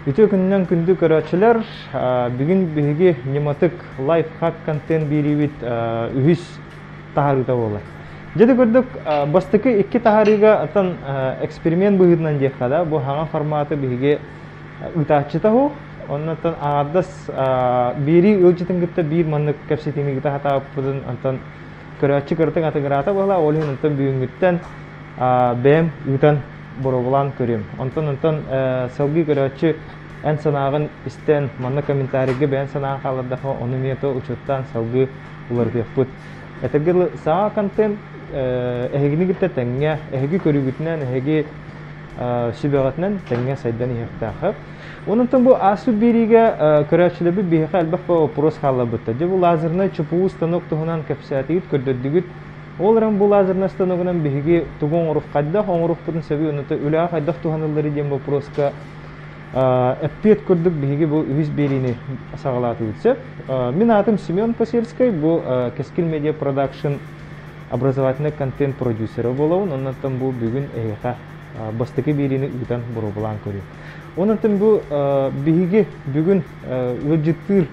Үтүө күнүнэн күндү көрөөччүлэр! Бүгүн биһиги ньыматык лайфхак контент биэриибит үһүс таһаарыыта буолар. Дьэ да курдук бастакы икки таһаарыыга оттон эксперимент быһыытынан диэххэ да, бу хаҥа форматы биһиги ыытааччыта суох. Оннуттан аҥардас биэрии ыалдьытын кытта биир маннык кэпсэтиини ыыта сатаабыппытын онтон көрөөччү кыратык атыгыраата буолла, ол иһин онтон бүгүҥҥүттэн бэйэм ыытан боруобалаан көрүөм. Онтон онтон салгыы көрөөччү эн санааҕын истэн, манна комментарийга бэйэн санааҕын хааллардахха, ону эмиэ то учуоттаан салгыы уларытыахпыт. Этэргэ дылы, саҥа контент эһигини кытта тэҥҥэ, эһиги көрүүгүтүнэн, эһиги сүбэҕитинэн тэҥҥэ сайдан иһиэхтээх. Онон бу ааспыт биэриигэ көрөөччүлэрбит биһиэхэ элбэх вопрос хаалларбыттар. Дьэ бу лазернай ЧПУ станок туһунан кэпсээтигит, көрдөрдүгүт. Ол эрэн бу лазернай станогунан биһиги тугу оҥоруох, хайдах оҥоруохпутун сөбүй, онута үлэҕэ хайдах туһанылларый диэн боппуруоска эппиэт курдук биһиги бу үһүс биэриини саҕалаатыбыт сөп. Мин аатым Семен Посельскай, бу Кэскил Медиа Продакшн образовательный контент продюсера буолабын. Оннуттан бу бүгүн эһиэхэ бастакы биэриини ыытан боруобалаан көрүөм. Онон бу биһиги бүгүн ыалдьыттыыр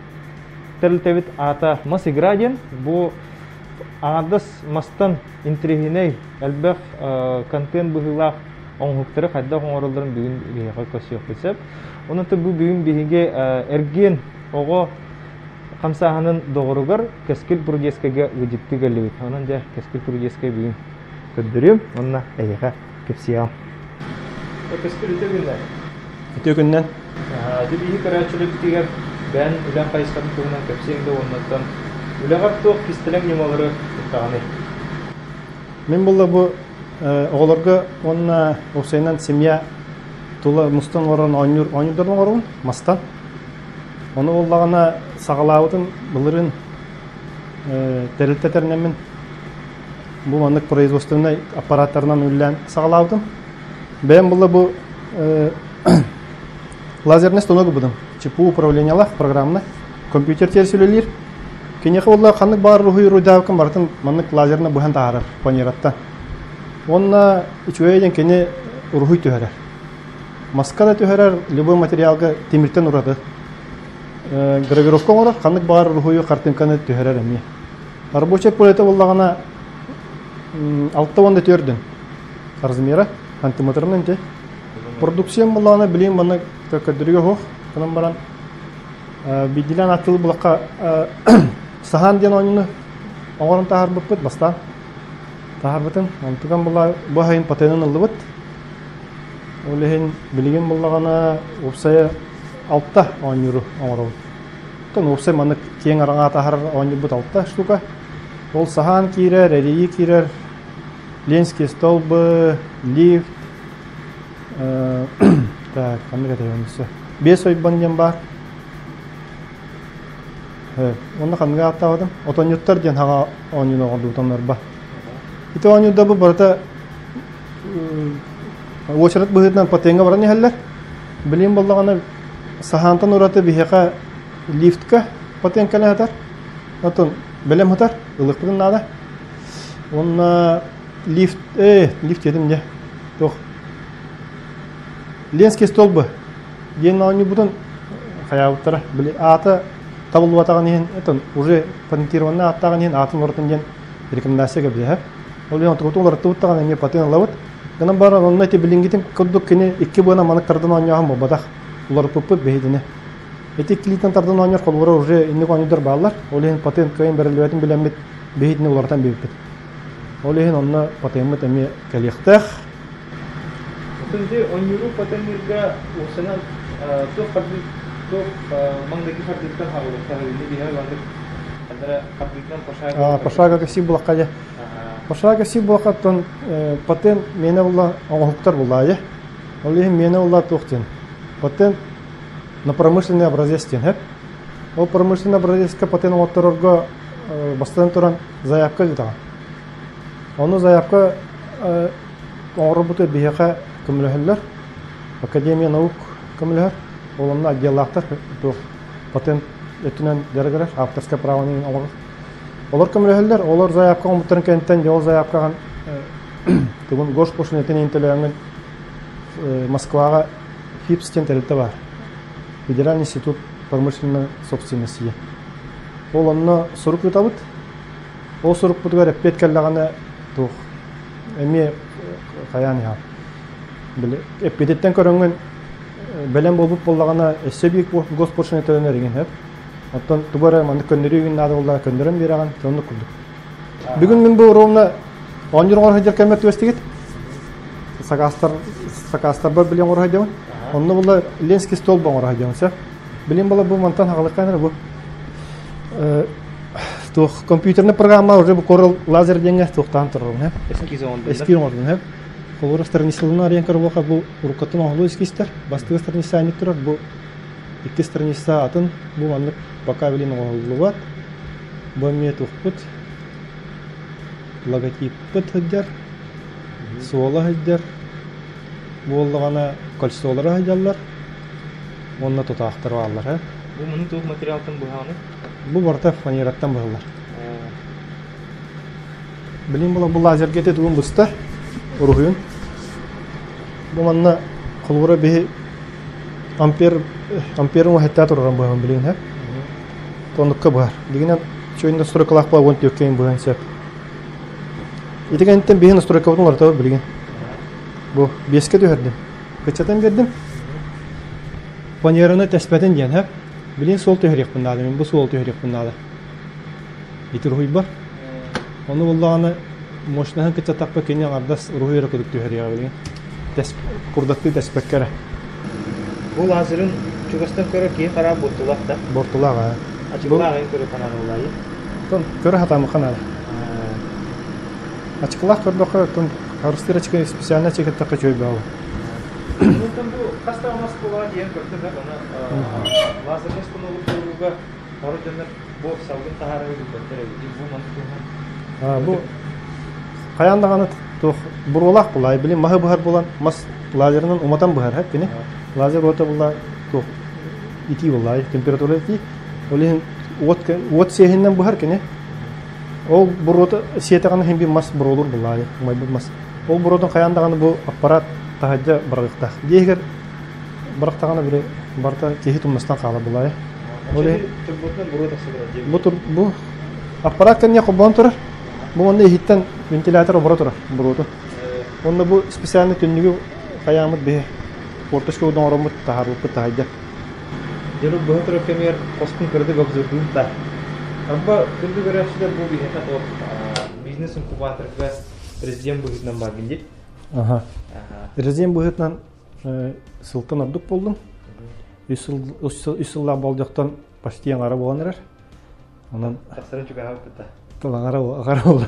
тэрилтэбит аата Мас игра диэн. Бу аҥардас мастан интэриэһинэй элбэх контент быһыылаах оҥоһуктары хайдах оҥороллорун бүгүн биһиэхэ көрсүөхпүт сөп. Онон бу бүгүн биһиги эргиэн оҕо хамсааһынын доҕоругар Кэскил Прудецкайга ыалдьыттыы кэллибит. Онон дьэ Кэскил Прудецкай бүгүн көрдөрүөм уонна эһиэхэ кэпсиэҕим. Кэскил үтүө күннэн. Үтүө күннэн. Дьэ биһиги көрөөччүлэрбитигэр бэйэн үлэҥ хайысхатын туһунан кэпсиэҥ да уоннаттан үлэҕэр туох кистэлэҥ ньымалары туттаҕыный? Мин буолла бу оҕолорго уонна уопсайынан семья тула мустан олорон оонньуур оонньуурдарын оҥоробун мастан. Ону буоллаҕына саҕалаабытым былырыын тэрилтэ тэринэммин бу маннык производственнай аппараттарынан үлэлээн саҕалаабытым. Бэйэм буолла бу лазерный станок ылбытым. ЧПУ управлениелаах программный компьютер тиэрс үлэлиир. Киниэхэ буолла ханнык баар уруһуй уруйдаабыккын барытын маннык лазерынан быһан таһаарар фанераттан. Уонна үчүгэй диэн кини уруһуй түһэрэр. Маска да түһэрэр, любой материалга тимиртэн ураты. Гравировка оҥорор, ханнык баҕар уруһуйу, хартыынканы түһэрэр эмиэ. Рабочай полета буоллаҕына 64 размера сантиметрынан ити. Продукциям буоллаҕына билигин манна көрдөрүүгэ суох. Онон баран биирдиилээн аттылы булахха саһаан диэн оонньууну оҥорон таһаарбыппыт бастаан таһаарбытым. Онтукам була бу аһайын патенын ыллыбыт. Ол иһин билигин буллаҕына уопсайа алта оонньууру оҥоробут. Оттон уопсай маннык киэҥ араҥа таһаарар оонньуурбут алта штука. Ол саһаан киирэр, эрийии киирэр, Ленские столбы, лифт, так, ханнык этэй оннуса. Биэс ойбон диэн баар. Онно ханныгы ааттаабатым? Отонньуттар диэн хаҥа оонньууну оҥордубут оннорба. Ити оонньуурда бу барыта уочарат быһыытынан патеҥҥа баран иһэллэр. Билигин буоллаҕына саһаантан ураты биһиэхэ лифтка патент кэлэн сытар. Оттон бэлэм сытар, ылыахпытын наада. Уонна лифт, лифт диэтим дьэ. Туох? Ленский столбы диэн оонньуубутун хайаабыттара. Били аата табыллыбатаҕын иһин, это уже патентированный ааттааҕын иһин аатын уларытын диэн рекомендация кэбиһэр. Ол иһин отугутун уларыттыбыт даҕаны эмиэ патент ылабыт. Гынан баран онно ити билиҥҥитин курдук кини икки быана маннык тардан оонньооһун буолбатах. Уларыппыппыт биһигини. Ити иккилиитин тардан оонньуур холобура уже инник оонньуурдар бааллар. Ол иһин патент кыайан бэриллибэтин билэммит биһигини уларытан биэрбиппит. Ол иһин онно патеммыт эмиэ кэлиэхтээх. Оттон ити оонньууру патенныырга уопсайынан туох хардыы туох маҥнайгы хардыыттан хаалыахтаах ини биһиэхэ маннык хардыытынан пошагово Пошагово кэпсиир буоллахха дьэ. Пошагово кэпсиир буоллахха оттон патент миэнэ буолла оҥоһуктар буоллаа дьэ. Ол иһин миэнэ буолла туох диэн. Патент на промышленный образец диэн сөп. Ол промышленный образецка патент оҥотторорго бастатан туран заявка ыытаҕын. Ону заявка оҥорорбутугар биһиэхэ көмөлөһөллөр. Академия наук көмөлөһөр. Ол онно отделлаахтар туох патент өттүнэн дьарыгырар, авторское правоны оҥорор. Олор көмөлөһөллөр. Олор заявка оҥорбуттарын кэнниттэн дьэ ол заявкаҕын тугун госпошлинатын иһин төлөөҥҥүн Москваҕа ФИПС диэн тэрилтэ баар. Федеральный институт промышленной собственности. Ол онно сурук ыытабыт. Ол сурукпутугар эппиэт кэллэҕинэ туох эмиэ хайаан иһэр. Били эппиэтиттэн көрөҥҥүн бэлэм буолбут буоллаҕына өссө биир госпошлина төлөнөр игин сөп. Оттон тугу эрэ маннык көннөрүү игин наада буоллаҕына көннөрөн биэрэҕин, оннук курдук. Бүгүн мин бу ровно оонньуур оҥоро сылдьар кэммэр түбэстигит. Сакаастар сакаастарбар билиэн оҥоро сылдьабын. Онно була Ленский столб оҥоро сылдьабын сөп. Билин була бу мантан хаҕалыккан эрэ бу туох компьютерный программа уже бу Corel лазер диэҥҥэ туохтаан турарым һэ. Эскиз оҥордум. Эскиз оҥордум һэ. Холобура страницаларын арыйан көрбөххө бу уруккаттан оҥоһулуу эскизтэр. Бастакы страница анньык турар бу икки страница атын бу маннык пока билин оҥоһуллубат. Бу эмиэ туохпут логотиппыт сылдьар, суола сылдьар, буоллаҕына кольцолара сылдьаллар уонна тутаахтар бааллар ээ. Бу муну туох материалтан быһаҕыный? Бу барыта фанераттан быһыллар. Билин була бу лазерга ити тугун быста уруһуйун. Бу манна холобура биһи ампер амперын уһаттаа тураран быһан билин һэ. Оннукка быһар. Дигинэн чөйүн настройкалаах буолан түөккэйин быһан сөп. Ити кэнниттэн биһи настройкабытын уларытабыт билигин. Бу биэскэ түһэрдим. Кыччатан биэрдим. Фанераны тэспэтин диэн, һэ? Билин суол түһэриэхпин наада, мин бу суол түһэриэхпин наада. Ити уруһуйбар. Ону буллаҕына мощноһын кыччатахпа кини аҥардас уруһуй эрэ курдук түһэриэҕэ билигин. Тэс, курдаттыы тэспэккэ эрэ. Бу лазерын чугастан көрөр киһи хараҕа буортулаах да? Буортулаах аа. Ачыкылаах эн көрө ханаан Тон көрө хатаамыха наада. Ачыкылаах көрдөххө, тон харыстыыр ачыкы специально ачыкыттахха үчүгэй баҕа. Онтон бу хас да оскуолаҕа тиийэн көрдүм аны лазерный станогу туруорууга Хор дьоннор бу салгын таһаарары билбэттэр эбит. Бу маннык туһунан. Бу хайаан даҕаны туох буруолаах булай били маһы быһар булан мас лазерынан уматан быһар хэп кини лазер уота булла туох итии буллай температура итии ол иһин уот уот сиэһиннэн быһар кини ол буруота сиэтэҕинэ иһин бир мас буруолур буллай умайбыт мас ол буруотун хайаан даҕаны бу аппарат таһырдьа быраҕыахтаах дьиэ иһигэр бырахтаҕына били барыта киһи тумнастан хаалар булаайа. Ол иһин турбутунан буруо тахса турар дии. Бу бу аппарат кэнниэ холбоон турар. Бу онно иһиттэн вентилятор оборо турар буруотун. Онно бу специально түннүгү хайааммыт биһи форточка оҥороммут таһаарбыппыт таһайда. Дьону быһа турар кэмигэр хоспун кыратык обзордуум да. Арба күндү көрөөччүлэр бу биһиэхэ туох бизнес-инкубаторга резидент быһыытынан бааргын дии. Аха. Резидент быһыытынан сылтан ордук буоллум. Үс сыл үс сыллаах болдьохтон почти аҥара буолан эрэр. Онон тахсарын чугаһаабыт да. Тыл аҥара аҥара буолла.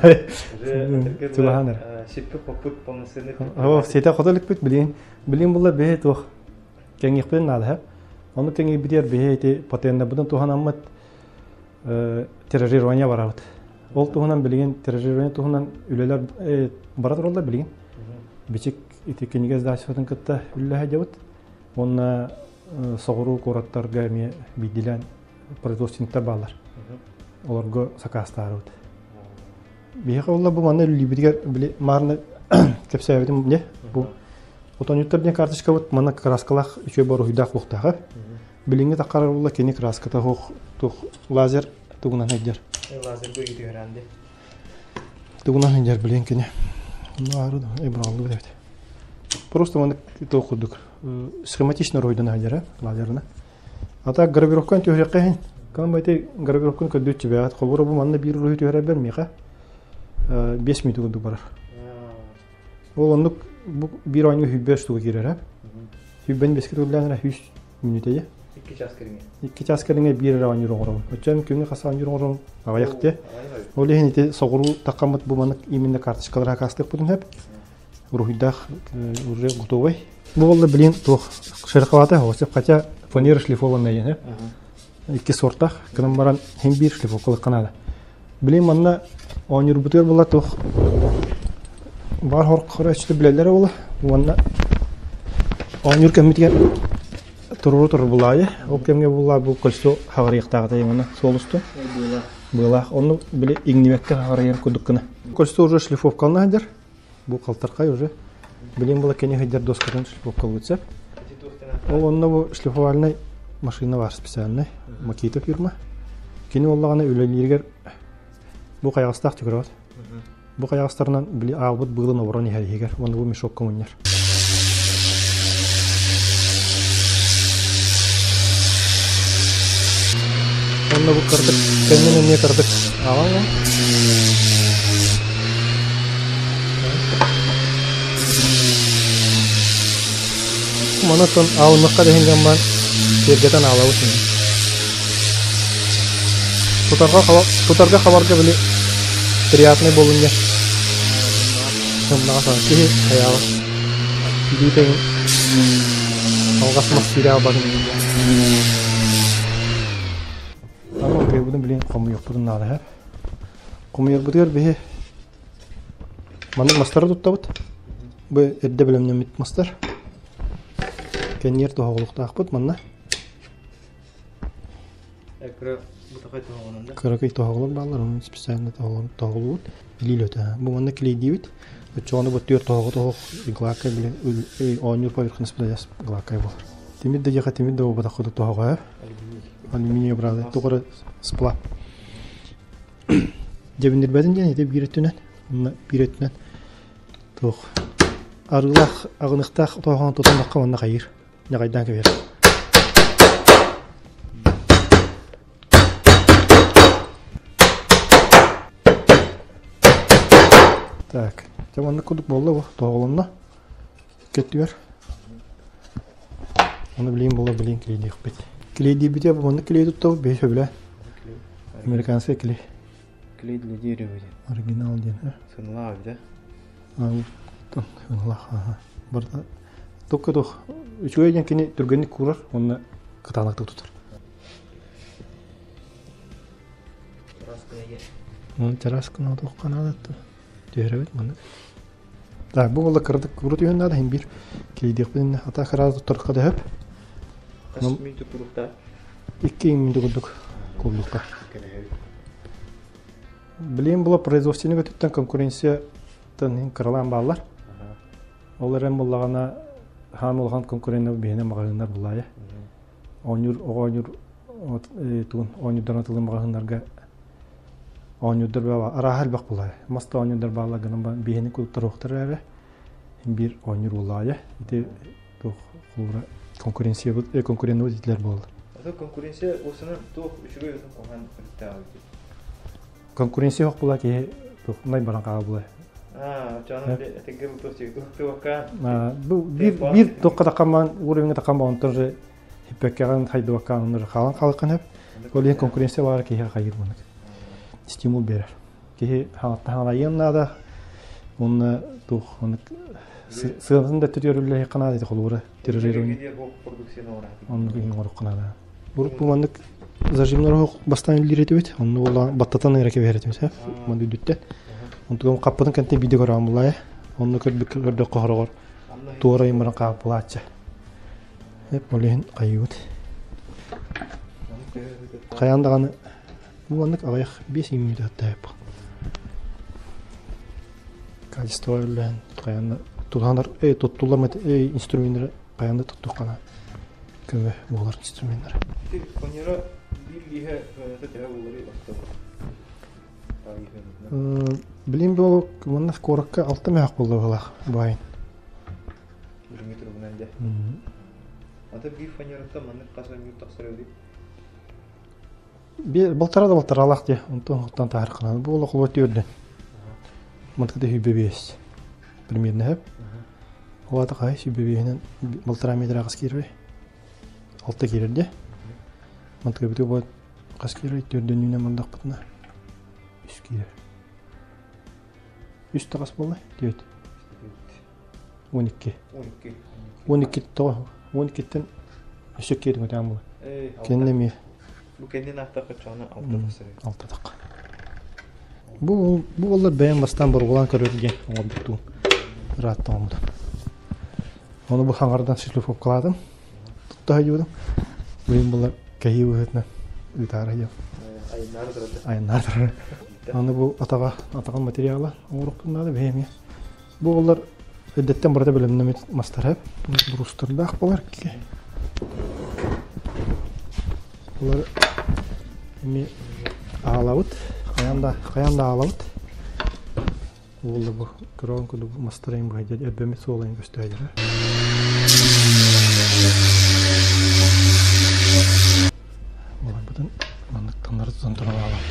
Чугаһаан эрэр. Сиппит хоппут полноценный. Оо, ситэ хото иликпит билигин. Билигин буолла биһи туох кэҥиэхпитин наада һэ. Ону кэҥиирбитигэр биһи ити патеннарбытын туһанаммыт террорирование барабыт. Ол туһунан билигин террорирование туһунан үлэлэр бара тураллар билигин. Бичик ити кинигэ издательствотын кытта үлэлэһэ дьабыт. Уонна соҕуруу куораттарга эмиэ биирдиилээн производственниктар бааллар. Олорго сакаастаарыбыт. Биһиэхэ олла бу манна үлэлиибитигэр били маарны кэпсээбитим не бу отонньуттар диэн карточкабыт манна краскалаах үчүгэй боруһуйдаах буохтааҕа. Билиҥҥи таххарар буолла кини краската суох туох лазер тугунан сылдьар. Лазерга үтүөрэн ди. Тугунан сылдьар билин кини. Онно быраллыбыт эбит. Просто маннык туох курдук схематично ройдан сылдьар лазерына. А так гравировканы түһүрэххэ иһин. Кам байте гравировканы көрдүүт чебэҕит. Холбура бу манна биир уруһуй түһэрэрбэр миэхэ 5 минут курдук барар. Ол оннук бу биир оонньуу сүүрбэ штука киирэр. Сүүрбэни бэскэ төгүллээн эрэ 100 мүнүүтэйэ. Икки час кэриҥэ. Икки час кэриҥэ биир эрэ оонньуур оҥоробун. Оччоон күҥҥэ хас оонньуур оҥоробун аҕыйах дии. Ол иһин ити соҕуруу таххаммыт бу маннык именно карточкалары акаастыахпытын сөп. Уруһуйдаах уже готовый. Бу буолла билин туох шероховатый оҕосеп, хотя фанера шлифованная диэн икки сортах гынан баран хин биир шлифовкалык наада. Билин манна оонньуурбутугар була туох баар хоркоро өчтө билэллэрэ була уонна оонньуур кэммитигэр туруору турбулаайы ол кэмҥэ булла бу кольцо хаҕарыйахтааҕыта уонна суол устун быылаах онну били иҥнибэккэ хаҕарыйар курдук гына кольцо уже шлифовкалана сылдьар бу халтархай уже билин була кини сылдьар доскатын шлифовкалыыр сөп ол онно бу шлифовальнай машина бар специальный, Макита фирма. Кини буоллаҕына үлэлииригэр бу хайаҕастаах түгэрэ Бу хайаҕастарынан били аалбыт быылын оборон иһэр иһигэр уонна бу мешокка мунньар. Уонна бу кырдык кэннин эмиэ кырдык аалан Манатон аалымыкка дэһин гамман сиэргэтэн аалабыт. Тутарга тутарга хабарга били приятный буолунньа. Сымнаҕас киһи хайаабат. Илиитэ алҕас мас киирэ албатын. Аны окейбутун билин хомуйуохпутун наада һэр. Хомуйарбытыгар биһи маннык мастары туттабыт. Бу эрдэ бэлэмнэммит мастар. Кэнниэр тоһоҕолуктаахпыт манна. Кыракый тоһоҕолор бааллар, онон специально тоһоҕолуубут. Илиилөтө. Бу манна клейдиибит. Оччоҕуна бу түөрт тоһоҕо тоһох глакай билин оонньуур поверхность глакай буолар. Тимир да диэхэ тимир да буолбатах курдук тоһоҕо. Алюминий образы. Тугары сплав. Дьэбиннирбэтин диэн ити биир өттүнэн, онно биир өттүнэн туох арыылаах аҕыныхтаах тоһоҕону тутуннахха манна хайыыр. Ньаҕайдаан кэбиһэр. Так, дьэ маннык курдук буолла бу, тоҕолонно. Көттүгэр. Ону билигин буолла билигин клейдиэхпит. Клейдиибитэ бу маннык клей туттабыт, биһи сөбүлээн. Американскай клей. Клей для дерева диэн. Оригинал диэн. Сыналаах да? Сыналаах, аха. Барыта Только туох үчүгэй диэн кини түргэнник куурар уонна кытаанахтык тутар. Чарааскына туохха наада түһэрэбит маннык. Так, бу буолла кыратык куру түһэн наада иһин биир килийдиэхпин ата кыраас туттарга дөһөп. Хас мүнтү курукта? Икки мүнтү курдук курдукка. Билигин була производственный өттүттэн конкуренцияттан кыралаан бааллар. Ол эрэн буоллаҕына хаан улахан конкуреннар биһиэнэ маҕаһыыннар булаайа. Оонньуур оҕо оонньуур тугун оонньуурдарынан тылын маҕаһыыннарга оонньуурдар арааһа элбэх булаайа. Мас да оонньуурдар бааллар гынан баран биһиэни куттаруохтар эрэ биир оонньуур булаайа. Ити туох холобура конкуренциябыт конкуренныбыт итилэр буолла. Ото конкуренция осынан туох үчүгэй отун куһаҕан өрүттээх Конкуренция суох була киһи най баран хаала була. Бу биир биир туохха тахаммаан уровеньга тахаммаан онтон же хиппеккэҕин хайдыбаккаан онно хаалан хаалыккын сөп. Ол иһин конкуренция баара киһиэхэ хайыыр маннык. Стимул биэрэр. Киһи хаҥалайыан наада. Уонна туох оннук сыанатын да түтүөрүллэһиэххэ наада ити холобура терроризм. Оннук иһин оҥоруохха наада. Урут бу маннык зажимнар оһох бастаан үллүүр этибит. Онно буоллаҕына баттатан эрэ кэбиһэр этибит. Манна үрдүттэн. Онтугам хаппытын кэнтэн биирдэ көрөҕүн булаайа. Онно көрбүккэ көрдөххө хороҕор туора ыймаран хаалбылааччы. Эп ол иһин хайыыбыт. Хайаан даҕаны бу маннык аҕыйах 5 мүнүүтэ аттаайаппын. Качество үллээн хайаан да тутаанар туттуллар инструменнары хайаан да туттуххана көмө буолар инструменнар. Фанера биир лииһэ төһө буоларый Билим буолук манна куоракка алта мөһөх буолла быһылаах баайын. Билиҥҥи туругунан дьэ. Ата биир фанераттан маннык хас ойуур тахсар эбит? Балтара да балтаралаах дии, онтон оттон таһарханан. Бу олох олох түөрдэн. Мантыката сүүрбэ биэс. Примерно сөп. Ол аата хаһай сүүрбэ биэһинэн балтараа метр хас киирэрий? Алта киирэр дии. Мантыкабытыгар бу хас киирэрий? Түөрдөнүүнэн мандахпытына үс киирэр. Үс да хас буолла? Түөрт. 12. 12. 12 тоҕо? 12-тэн өссө киирин көтөөн була. Кэннэ эмиэ. Бу кэннин аахтахха чоҕуна алта тахсар. Алта тахха. Бу бу буоллар бэйэм бастаан боругулаан көрөр диэн оҥорбуттуум. Ыраатта оҥорбутум. Ону бу хаҥардан шлифовкалаатым. Тутта сылдьыбытым. Билигин буоллар кэһии быһыытынан ыытаары сылдьабын. Айаннаары турар. Айаннаары турар. Аны бу атаҕа атаҕын материала оҥоруохпун наада бэйэм эмиэ. Бу оҕолор эрдэттэн барыта бэлэмнэммит мастара, буруустардаах буолар. Булар эми аалабыт. Хайан да хайан да аалабыт. Уолла бу көрөөн курдук мастарайын быһайдыр эрбэммит суолайын көстөөдөрө. Буларбытын маннык таҥнары тутан туран аалабыт.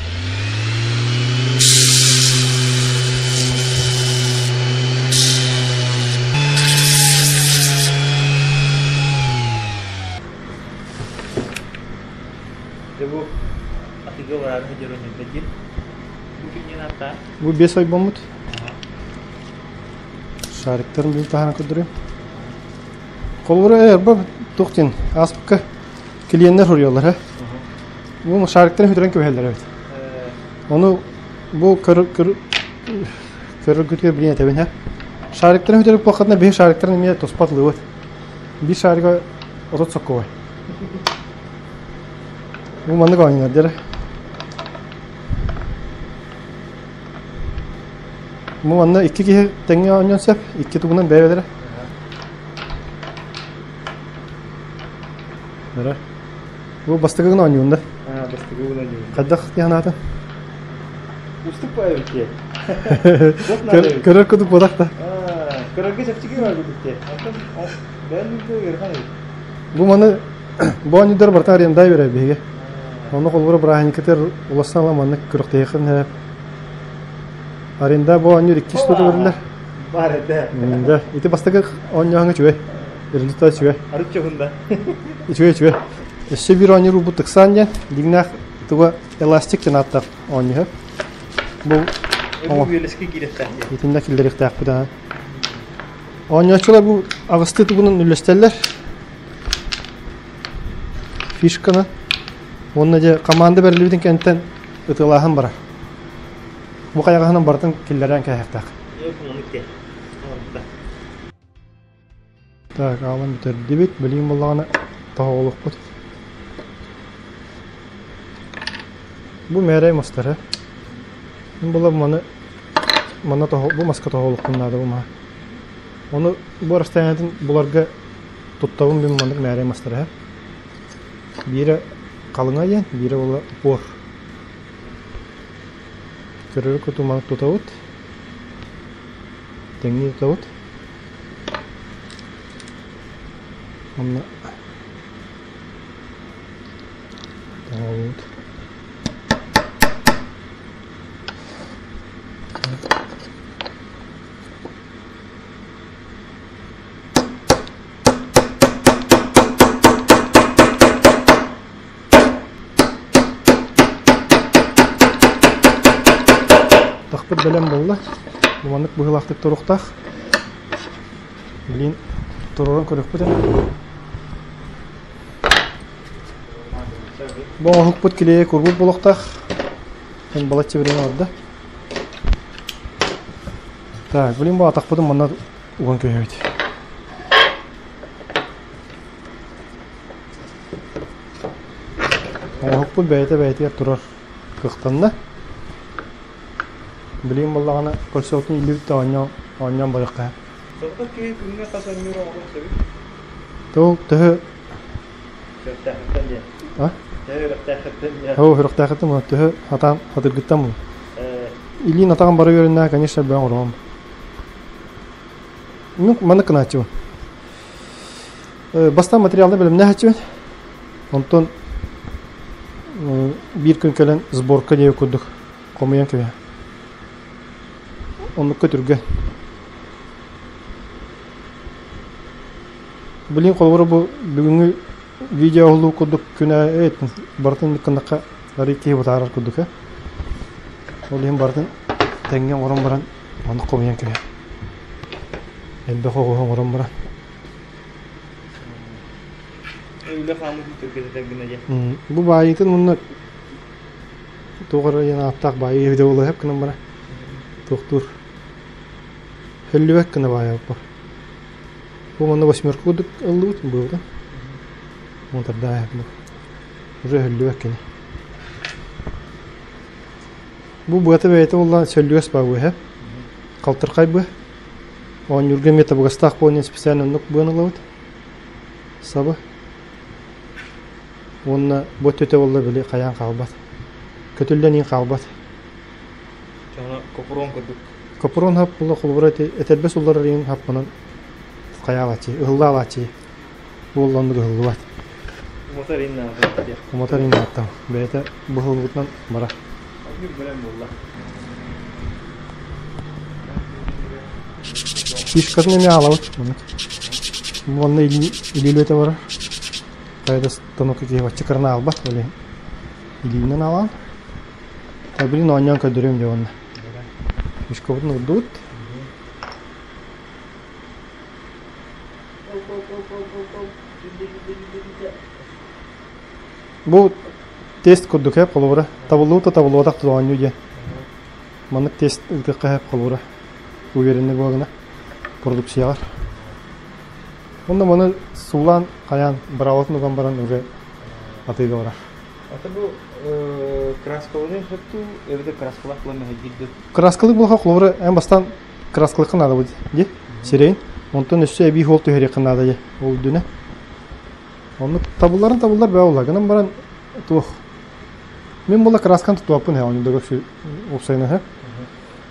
Дьэ бу атыыга бараары сылдьар онньута диэн. Бу күннэн аттаа. Бу бес ойбоммут. Шариктарын бил таһаан көрдөрүм. Холобура эрба туох диэн ааспыкка клиеннэр суруйаллар э. Бу шариктарын бүтэрэн кэбиһэллэр эбит. Ону бу көр көр көрөргүтүгэр билин этэбин э. Шариктарын бүтэрip буолхатына биһи шариктарын эмиэ туспат ылыбыт. Биир шарига 30 сокковай. Бу маннык оонньуулар дьэ. Бу манна икки киһи тэҥҥэ оонньуон сөп, икки тугунан бэйэлэрэ. Эрэ. Бу бастакыгын оонньуун да? Аа, бастакыгын оонньуун. Хайдах киһи Устук баайы битте. Көрөр кудук бодах да. Көрөргө чэпчэки баар битте. Онтон бэйэн ыарахан эбит. Бу маны бу оонньуулар барыта аренда берер биһиги. Онно холобура бырааһынньыкытыгар улассан ыла маннык күрэхтэһиэххин сөп. Аренда бу оонньуур иккис тута бэриллэр. Бар этэ. Да, ити бастакы оонньооһуҥҥа үчүгэй. Результат үчүгэй. Арыт чоһунда. Үчүгэй үчүгэй. Өссө биир оонньуур бу тыксаан диэн дьиҥнээх туга эластик диэн ааттаах оонньуур. Бу Бу үөлэскэ киирэхтээх диэн. Итиннэ киллэриэхтээхпит аа. Оонньооччулар бу аҕыстыы тугунан үллэстэллэр. Фишканы. Уонна дьэ команда бэриллибитин кэнниттэн ытыалааһын барар. Бу хайаҕаһынан барытын киллэрэн кээһиэхтээх. Так, аалан бүтэрдибит. Билигин буоллаҕына тоһоҕолуохпут. Бу мээрэй мастара. Мин була маны манна тоһо бу маска тоһоҕолуохпун наада бу маһа. Ону бу расстояниетын буларга туттабын мин маннык мээрэй мастара. Биирэ халыҥа диэн, биирэ була упор. Көрөрү куту маннык тутабыт. Тэҥнии тутабыт. Онно тоҕолуут. Тахпыт бэлэм буолла. Маннык быһыылаахтык туруохтаах. Билин туруоран көрүөхпүт эрэ. Бу оҥоһукпут килиэйэ курбут буолуохтаах. Эн балачча бириэмэ барда. Так, билин бу атахпытын манна уган көһөбүт. Оҥоһукпут бэйэтэ бэйэтигэр турар кыахтанна. Билигин буоллаҕына көрсүөхтүн илиибит да оонньоон оонньоон барыахха. Соҕотох киһи күҥҥэ хас оонньуур оҥоруон сөбүй? Тыл төһө Сүрэхтээхиттэн диэн. А? Төһө үрэхтээхиттэн диэн. Оо, сүрэхтээхиттэн буолар. Төһө хатаан хатыргыттан буолар. Илиин атаҕын бары үөрэннэ, конечно, бэйэҥ оҥороҕун. Ну, маннык гынааччыбын. Бастаан материалны бэлэмнээһэччибин. Онтон биир күн кэлэн сборка диэбит курдук хомуйан кэбиһэ. Оннукка түргэн. Билин холобура бу бүгүҥҥү видео оһолуу курдук күнэ барытын гыннахха арый киһи бытаарар курдук э. Ол иһин барытын тэҥҥэ оҥорон баран оннук хомуйан кэбиһэ. Элбэх оҕуһу оҥорон баран. Үлэ хаамыытын түргэтэтэр гына дьэ. Бу баайыытын уонна туох эрэ диэн ааттаах баайыы эбитэ буолуо сөп гынан баран туохтуур Һөллүбэт гына баайабыт бу манна восьмерка курдук ыллыбыт быыбыта Монтардаах уже һөллүбэт кини Бу быата бэйэтэ буоллаҕына сөллүгэс баа быа халтырхай быа оонньуурга эмиэ табыгастаах буолан специально оннук быаны ылабыт сабы. Уонна бу өттүтэ буолла били хайаан хаалбат. Көтүллэн иин хаалбат. Чоно копурон курдук. Копурон хап була холобура этэрбэс улларар иин хаппынан хайаалааччы, ыһыллаалааччы. Буолла оннук ыһыллыбат. Уматар иин наада. Уматар иин нааттам. Бэйэтэ быһыллыбытынан бара. Бүм буолла. Фишкатын эмиэ аалабыт. Уонна илиилүөтэ барар. Хайда станок киһи бачча аалбат ол иһин илиинэн аалаан. Билин оонньоон көрдөрүөм дьэ уонна. Фишкабытын урдубут. Бу тест курдук ээ холобура. Табыллыбыт да табыллыбатах да оонньуу диэн. Маннык тест ыытыахха сөп холобура. Уверенный буолгына продукцияҕар. Онно маны суулаан хайаан быраабатын уган баран уже атыыга барар. Ата бу краскалыны сөптүү эбэтэр краскалаах була мэһэйдиир Краскалык буолха холобура эн бастаан краскалыкка наада бу дии сирэйин. Онтон өссө эбии хуол түһэриэххэ наада дии ол үрдүнэ. Оннук табылларын табыллар бээ буолла. Гынан баран туох мин була красканы тутуаппын һэ оннук уопсайынан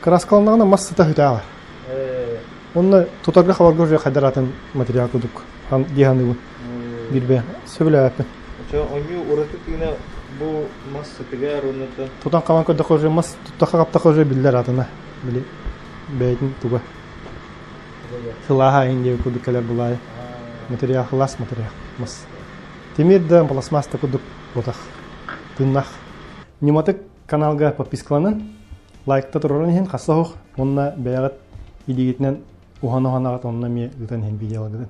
Краскаланнаҕына мас сыта хүтээҕэр. Онно тутарга хабарга уже хайдар атын материал курдук дии саныыбын. Биир сөбүлээбэппин. Онньу ураты тыына бу мас сытыгар уонна Тутан хабан көрдөххө уже мас туттахха хаптахха уже биллэр атына. Били бэйэтин туга. Сылааһа иһин диэби курдук кэлэр булаайы. Материал хылаас материал мас. Тимир да пластмасс да курдук ботах. Тыыннах. Ньыматык каналга подпискаланын, лайкта турарын иһин хасса уһух уонна бэйэҕит илиигитинэн уһана-уһанаҕыт онно эмиэ ыытан иһин видеолагытын.